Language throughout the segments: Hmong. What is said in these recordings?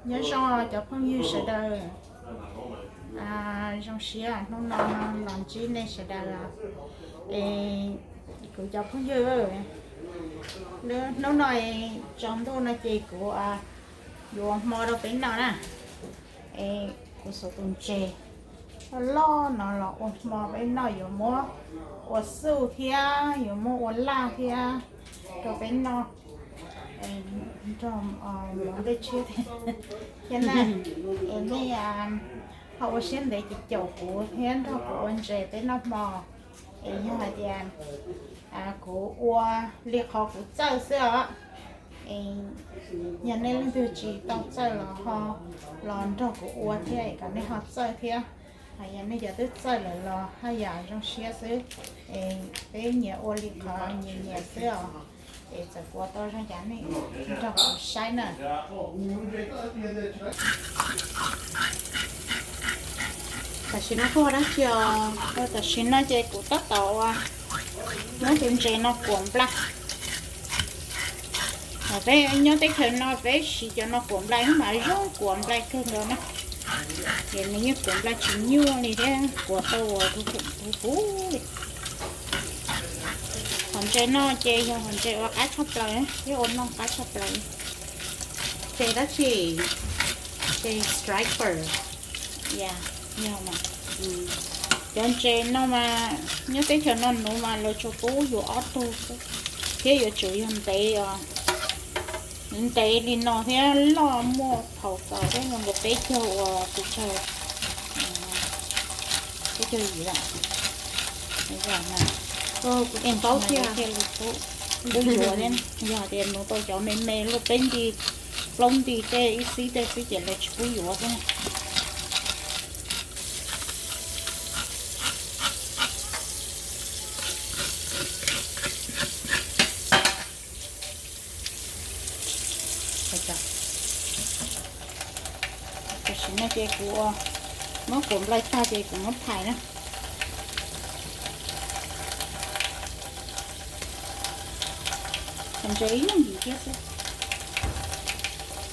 Nyob zoo cov phooj ywg sawv daws, zoo siab hnub no los ntsib nej sawv daws. Es kuv cov phooj ywg, hnub no tsaus ntuj no ces kuv yuav ua hmo rau peb noj na. Es kuv xuas tus ntses loj loj no los ua hmo peb noj, yuav muab ua xuj thiab yuav muab ua laj thiab rau peb noj nrog mov nplej tshiab thiab na. Es nej ho ua siab ntev ces caum kuv thiab nrog kuv ua ntses peb noj hmo. Es yog hais tias kuv ua li qhov kuv txawj xwb os. Yog nej leej twg tsis tau txawj los ho los nrog kuv ua thiab es kom nej ho txawj thiab. Hos yog nej cov twb txawj lawm los haj yam zoo siab xwb. Es peb nyias ua li qhov nyias nyias xwb os. Es txawm kuv ua tau zoo cas nej nrog kuv saib na. Tam sim no kuj ua dab tsi os? Tam sim no ces kuv tab tom ua muab tus ntses no kuam nplai. Peb nyob teb chaws no peb siv cov no kuam nplai mas zoo kuam nplai kawg nkaus na. Ces nws yeej kuam nplai tsis nyuaj li thiab kuam tau ua huv huv li. Hom ntses no ces yog hom ntses uas qab tshaj plaws thiab ua noj qab tshaj plaws. Ntses dab tsi? Ntses striper. Yog mas, cov ntses no mas nyob teb chaws no nuv mas lawv tsuas pub yus ob tug xwb, thiab yuav tsum yog ntev os, ntev li no thiab loj muaj thaum txaus thiab zoo nkaus peb caug uas pes tsawg, peb caug yim lawm. Kuv paub thiaj li pub, pub yuav thiab. Yog tias nuv tau cov me me luaj peb nti plaub nti tej ib xib tej xwb ces lawv tsis pub yuav thiab. Tam sim no ces kuv muab kuam nplai tag ces kuv muab phais na. Hom ntses yooj yim thiab xwb.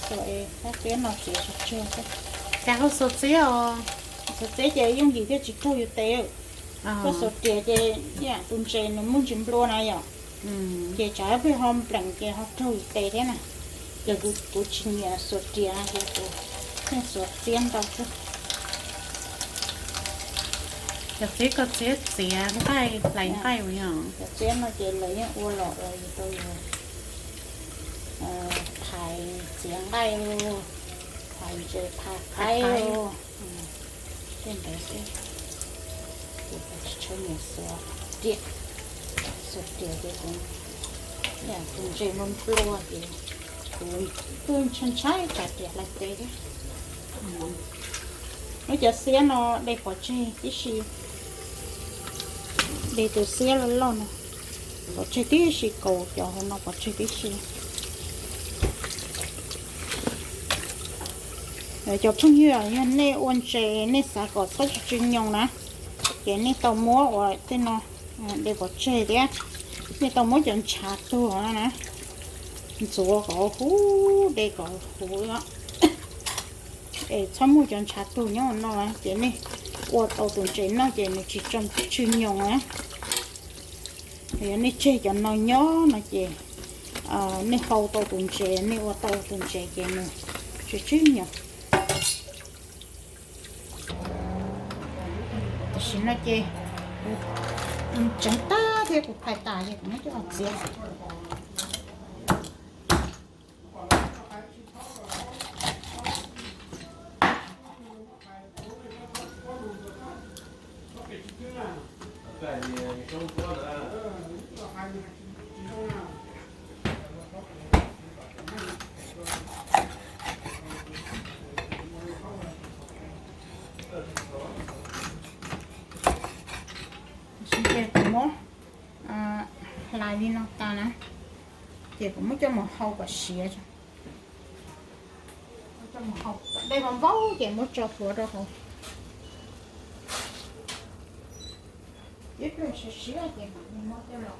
Xuas es qab tiab no txiav tsag tsag xwb. Cas koj xuas txiab os? Xuas txiab ces yooj yim thiab tsis raug yus tes. Koj xuas riam ces tus ntses nws muaj ntsis nplua na yom. Ces tsam ib pliag ho npleem ces ho raug yus tes thiab na. Ces kuv tsis nyiam xuas riam ces kuv thiaj xuas txiab ntau xwb. Cov txiab koj txiab txiav nqaij hlais nqaij ua yog. Cov txiab no ces lawv yeej ua los ua yus rau yus phais txiav nqaij los, phais ntses phais qaib los, tej ntawd xwb. Ces kuv tsis tshua nyiam xuas riam, xuas riam ces kuv, tus ntses nplua nplua ces kuv kuj ntshai ntshai tsam riam hlais tes thiab. Muab cov xiab no de pov tseg tib si, de tus xiab loj loj no pov tseg tib si, kaus cov hauv no pov tseg tib si. Cov phooj ywg, yog nej ua ntses nej xav kom txhob tsw tsw nyoos na, ces nej tau muab ua tej no de pov tseg thiab, nej tau muab cov ntshav tuag na, ntxuav kom huv, de kom huv os. Es txhob muaj cov ntshav tuag nyob no, ces nej ua tau tus ntses noj ces nws tsis tsw nyoos na. Yog nej tseg cov no nyob no ces nej hau tau tus ntses, nej ua tau tus ntses ces nws tsw tsw nyoos. Tam sim no ces kuv tseev tag thiab kuv phais tas ces kuv muab coj los txiav. Ces kuv muab hlais li no tas na, ces kuv muab coj mus hau kom siav. Dej npau npau ces muab tso plhuav rau hauv. Ib pliag siav siav ces mam li muab coj los.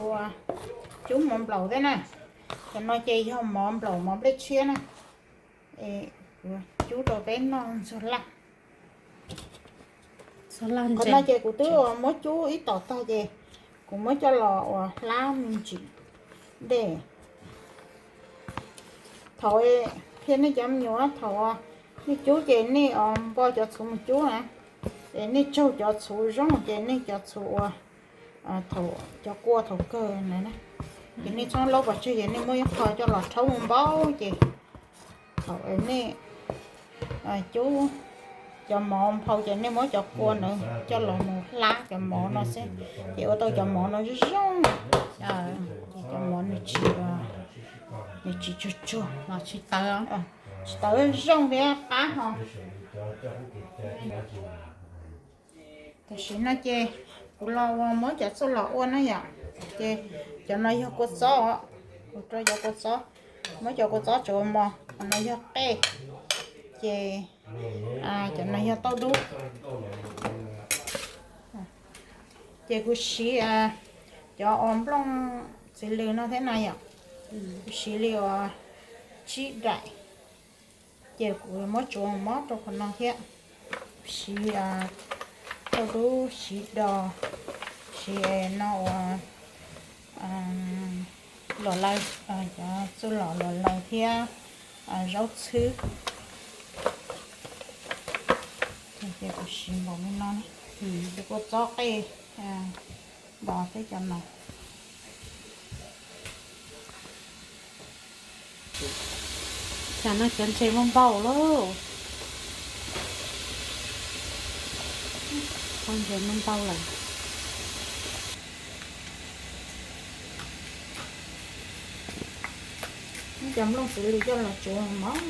Ua cub mov nplaum thiab na. Cov no ces yog mov nplaum mov nplej tshiab na. Cub rau peb noj ntxuag laj. Qhov no ces kuv twb ua muab cub ib tom tag ces kuv muab coj los ua hlab me ntsis dej. Thaum qhia nej cov me nyuam, thaum nej cub ces nej npo cov txhuv mus cub na, es nej tsaug cov txhuv zoo ces nej cov txhuv ua thaum cov kua thaum kawg na, ces nej txhob laub pov tseg ces nej muab ib qho coj los rhaub mus npaum ces thaum nej cub cov mov nphau ces nej muab cov kua ntawd coj los mus hlab cov mov no xwb, ces ua tau cov mov no zoo zoo. Ces cov mov nws tsis, nws tsis tsuag tsuag los tsis tawv, tsis tawv zoo thiab qab ho. Tam sim no ces kuv los ua muab cov txuj lom ua na yom, ces cov no yog kua txob, kuv rau cov kua txob, muab cov kua txob tsuav mos, cov no yog qej, ces cov no yog tauj dub. Ces kuv siv cov uas nplooj txiv lws no thiab na yom, kuv siv li uas tsib daim, ces kuv muab tsuav mob rau qhov no thiab. Siv tauj dub, siv dos, siv no uas los lawm, cov txuj lom los lawm thiab zaub txhwb. Ces kuv siv npaum li no, ces kuv txob qej dos thiab cov no. Cas no cov ntses muaj npau lauj. Cov ntses muaj npau lawm. Muab cov nplooj txiv lws coj los tsuav mos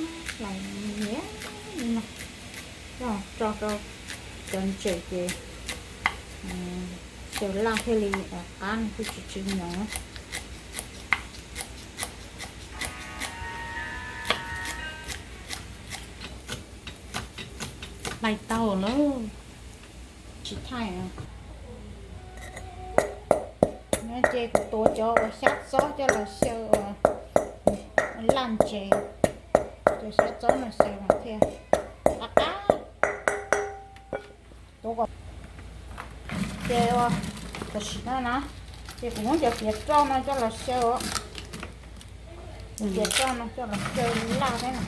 lawm nyiam li no, coj tso rau cov ntses ces xyaw laj thiaj li qab, nws thiaj tsis tsw nyoos. Hlais tau lawm, tsis thaij. No ces kuv tuav cov uas xyab txob coj los xyaw laj ntses, cov xyab txob no xyaw mas thiaj qab qab. Tuav kom, ces tam sim no na, ces kuv muab cov piav roj no coj los xyaw os. Cov piav roj no coj los xyaw laj thiab na.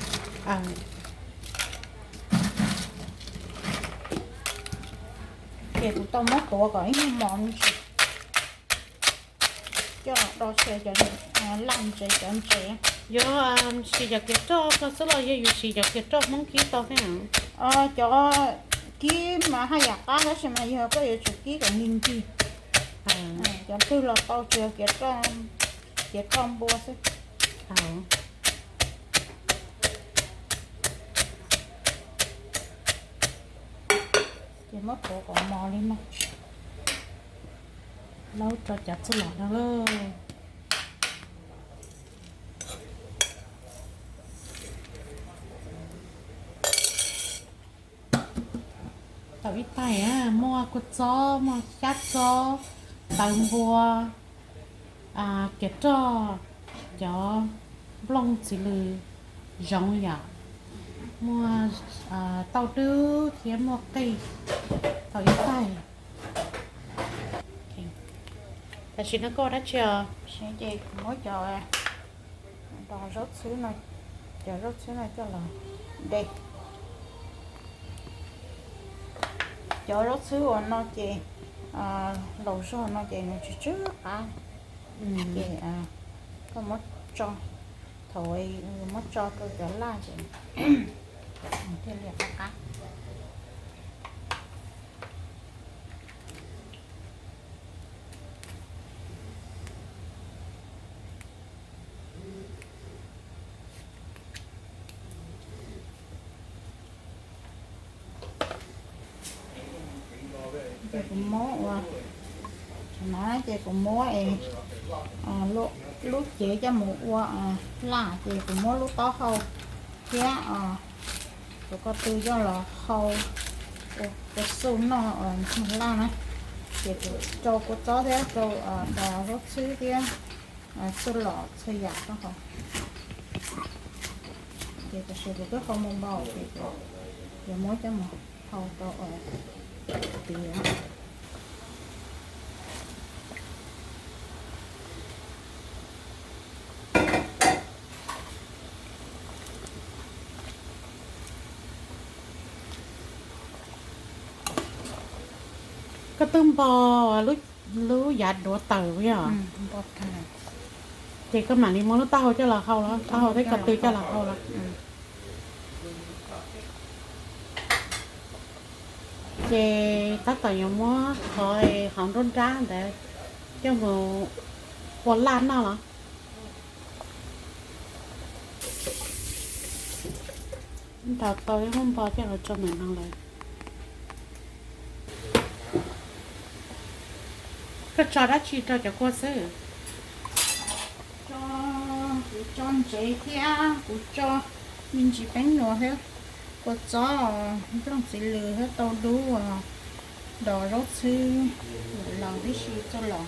Ces kuv tau muab tuav kom ib nyuag mos me ntsis, coj los do xyaw cov laj ntses cov ntses. Yuav siv cov kiav roj ko xwb los yog yus siv cov kiav roj Hmoob kib tau thiab? Cov kib mas haj yam qab tab sis mas yog koj yuav tsum kib kom nkig nkig. Cov twg los tau tsuas yog kiav roj, kiav roj npua xwb. Ces muab tuav kom mos li no, laub rau cov txuj lom no lauj. Tau ib taig muaj kua txob, muaj xyab txob, tawv npua, kiav roj, cov nplooj txiv lws zoov yom, muaj tauj dub thiab muaj qej. Tau ib taig. Tam sim no koj ua dab tsi os? Ces kuv muab cov, cov zaub txhwb no, cov zaub txhwb no coj los de. Cov zaub txhwb uas no ces laus zog no ces nws tsw tsw qab, ces koj muab tso, thaum muab tso rau cov laj ces nws thiaj li qab qab. Ces kuv muab ua, no ces kuv muab es lub cev coj mus ua laj ces kuv muab lub taub hau thiab tus ko tw coj los hau ua xu noj ntxuag laj na. Ces kuv rau kua txob thiab rau zaub txhwb thiab txuj lom txhua yam rau hauv. Ces tam sim kuv twb hau mus npaum ces kuv yuav muab coj mus hau rau tiav. Koj twb npo lub yav duav tawm yog? Ces koj mam li muab lub taub hau coj los hau los, taub hau thiab ko tw coj los hau los. Ces tab tom yuav muab qhov hauv nruab nrab ntawd coj mus ua laj noj los. Ntaus tau ib lub npo coj los tso ntawm no lawm. Koj tso dab tsi rau cov kua xwb? Kuv tso ntsev thiab kuv tso me ntsis peeb nuas thiab kua txob, nplooj txiv lws thiab tau dub, dos zaub txhwb, laus tib si txuj lom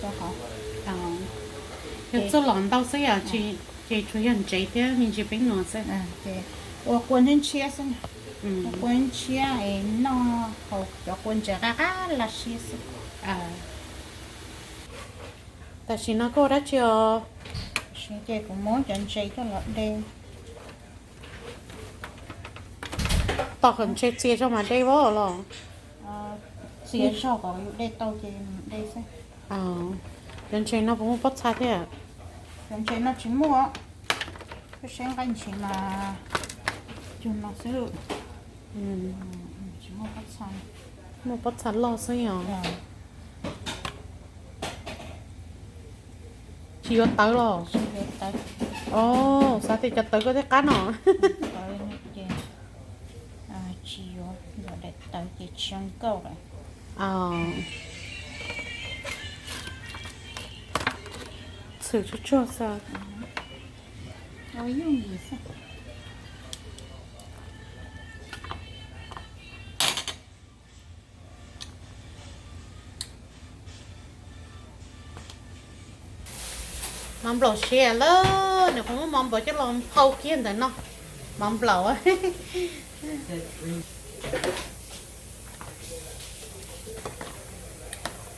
rau hauv. Yog txuj lom ntau xwb yom, ces tsuas yog ntsev thiab me ntsis peeb nuas xwb. Ua kua ntshiab ntshiab xwb, ua kua ntshiab es noj hauv cov kua ntses qab qab laj siab xwb. Tam sim no koj ua dab tsi os? Ces kuv muab cov ntses coj los de. Tos kom ntses txias zog mas de vab los? Txias zog kom yus de tau ces de xwb. Cov ntses no puas muaj pob txha thiab? Cov ntses no tsis muaj, peb saib nqaij ntses mas cug no xwb. Tsis muaj pob txha. Muaj pob txha loj xwb yog? Tsis yuav tawv los? Xav tias cov tawv koj thiaj qab no. Tsis yuav, yog daim tawv ces tsis zoo nkauj lawm. Txhwm tsuag tsuag xwb. Mov nplaum siav lawm, nws kuj muab mov nplaum coj los hau kiag ntawm no. Mov nplaum.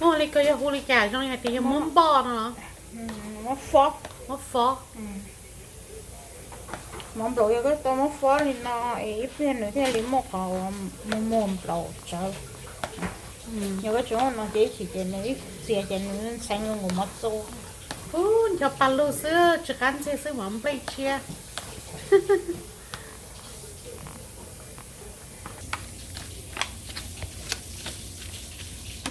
Muaj li ko yog hu li cas zoo li hais tias yog muab npoj no los? Muab fob. Mov nplaum yog koj tau muab fob li no es ib pliag nws thiaj li muaj qhov uas muag muag nplaum tsawv. Yog koj tsis muab no ces ib chim ces nws ib txias ces nws ntxhee li nkaus mov txua. Ub, ncho pa lug xwb tsis qab ntxig xwb mov nplej tshiab.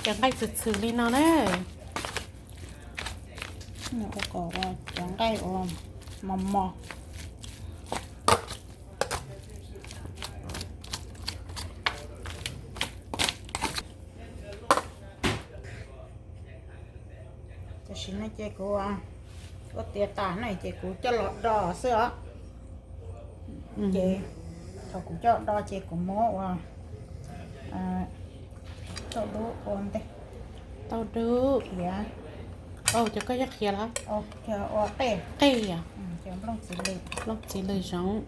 Cov nqaij txhwm txhwm li no na. Ua kom cov nqaij ua mos mos. Tam sim no ces kuv ua tiav tas na ces kuv coj los do xwb os. Ces thaum kuv coj do ces kuv muab ua tauj dub ua ntej. Tauj dub. Qhiav. Cov koj yog qhiav los? Ua qej. Qej yom? Nplooj txiv lws zoov.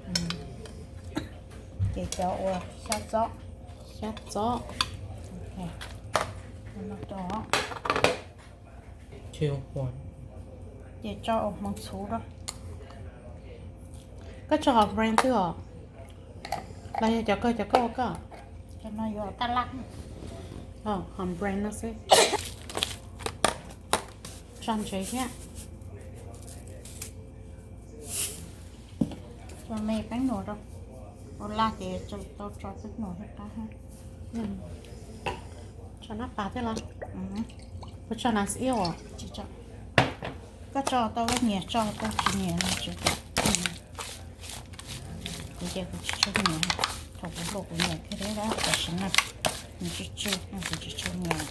Ces cov ua xyab txob. Xyab txob. Ces tso ua hmoov txhuv rau. Koj tso hom brand twg os? Los yog cov koj, cov koj ua koj? Cov no yuav taj laj. Hom brand no xwb. Tso ntsev thiab. Tso me peeb nuas rau. Ua laj ces tau tso peeb nuas thiab qab. Tso nab pas thiab los? Puas tso nas iab os? Koj tso tau koj nyiam tso, koj tsis nyiam no tsis. Kuv ces kuv tsis tshua nyiam, thaum kuv hluas kuv nyiam thiab, tam sim no nws tsw tsw no kuv tsis tshua nyiam.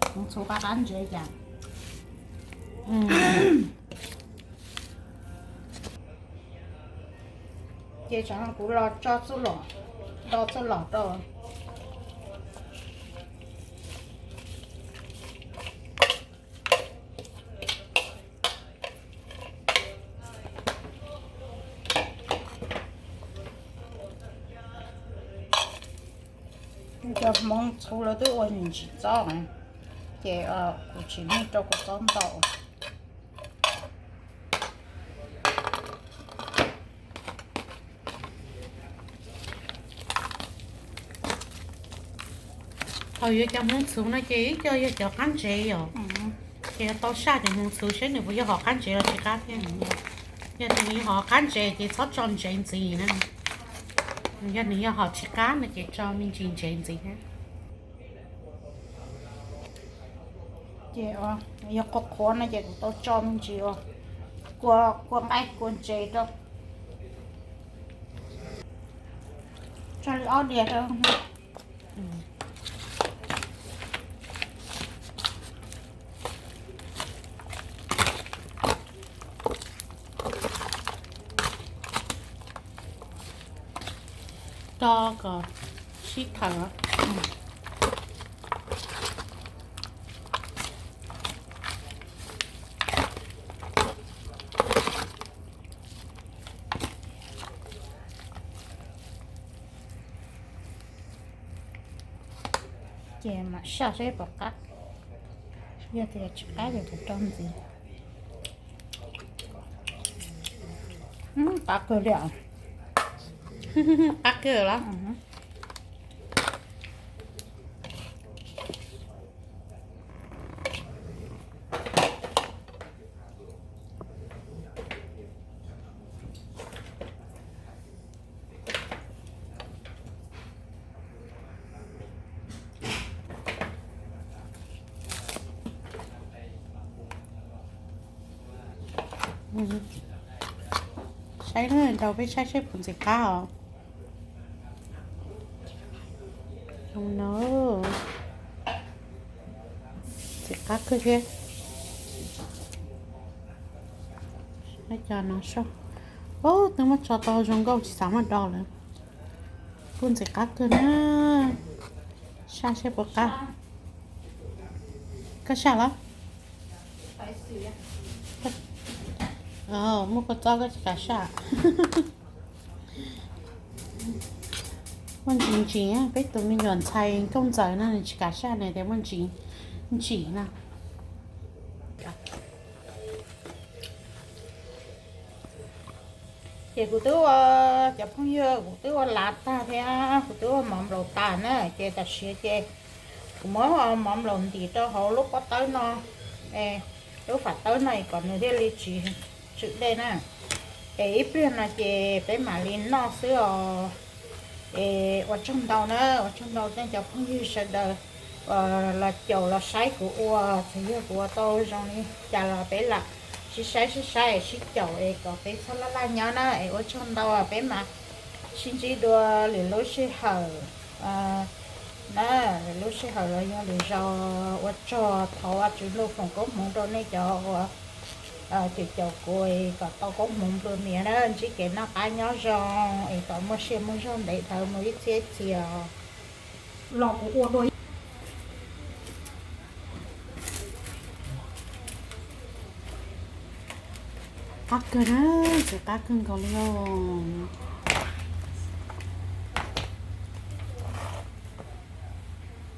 Hmoov txhuv qab qab ntsev cas. Ces tsam no kuv los tso txuj lom, do txuj lom rau. Cov hmoov txhuv lawv twb ua ntsim txob, ces kuv tsis muab rau kua txob ntau. Thaum yuav cov hmoov txhuv no ces ib co yog cov qab ntsev yom, ces yuav tau saj cov hmoov txhuv seb nws puas yog hom qab ntsev los tsis qab thiab. Yog tias nws yog hom qab ntsev ces txhob tso ntsev ntxiv na. Yog nws yog hom tsis qab no ces tso me ntsis ntsev ntxiv thiab. Ces yog qhuav qhuav no ces kuv tau tso me ntsis ua kua, kua nqaij kua ntsev rau. Tso li ob diav rau. Rau kom sib tawm. Ces mam saj seb puas qab. Yog tias tsis qab ces kuv rau ntxiv. Qab kawg li os. Qab kawg los. Saib na, nrau peb saib seb puas ntxim qab os. Zoo no, ntxim qab kawg thiab. Cov no soj, twb muab tso tau zoo nkauj tsis xav muab do lawm. Kuj ntxim qab kawg na. Saj seb puas qab. Koj saj los? Muaj kua txob koj tsis kam saj. Muaj ntsis ntsis, peb tus me nyuam ntxhais nkauj ntxawm no nws tsis kam saj, nws tias muaj ntsis ntsis na. Ces kuv twb ua, cov phooj ywg, kuv twb ua lav tag thiab kuv twb ua mov nplaum tas na, ces tam sim ces kuv muab mov nplaum ntim rau hauv lub pob tawb no, lub fam tawb no kom nws thiaj li tsis tswm dej na. Es ib pliag no ces peb mam li noj xwb os. Es ua tsaug ntau na, ua tsaug ntau nej cov phooj ywg sawv daws uas los caum los saib kuv ua, txawm yog kuv ua tau zoo li cas los peb lam sib saib sib saib sib caum es kom peb txhob laj laj nyob na. Es ua tsaug ntau, peb mam sib ntsib dua lwm lub sij hawm na, lwm lub sij hawm los yog lwm zaus. Ua tsaug, thov Vajtswv Ntuj foom koob hmoov rau nej cov uas caum caum kuv es kom tau koob hmoov nplua mias na, ntsib kev noj qab nyob zoo es kom muaj sia muaj zog ntev dhawv mus ib txhiab ib txhis os. Los kuv ua dua. Qab kawg na, ntxim qab kawg nkaus li os.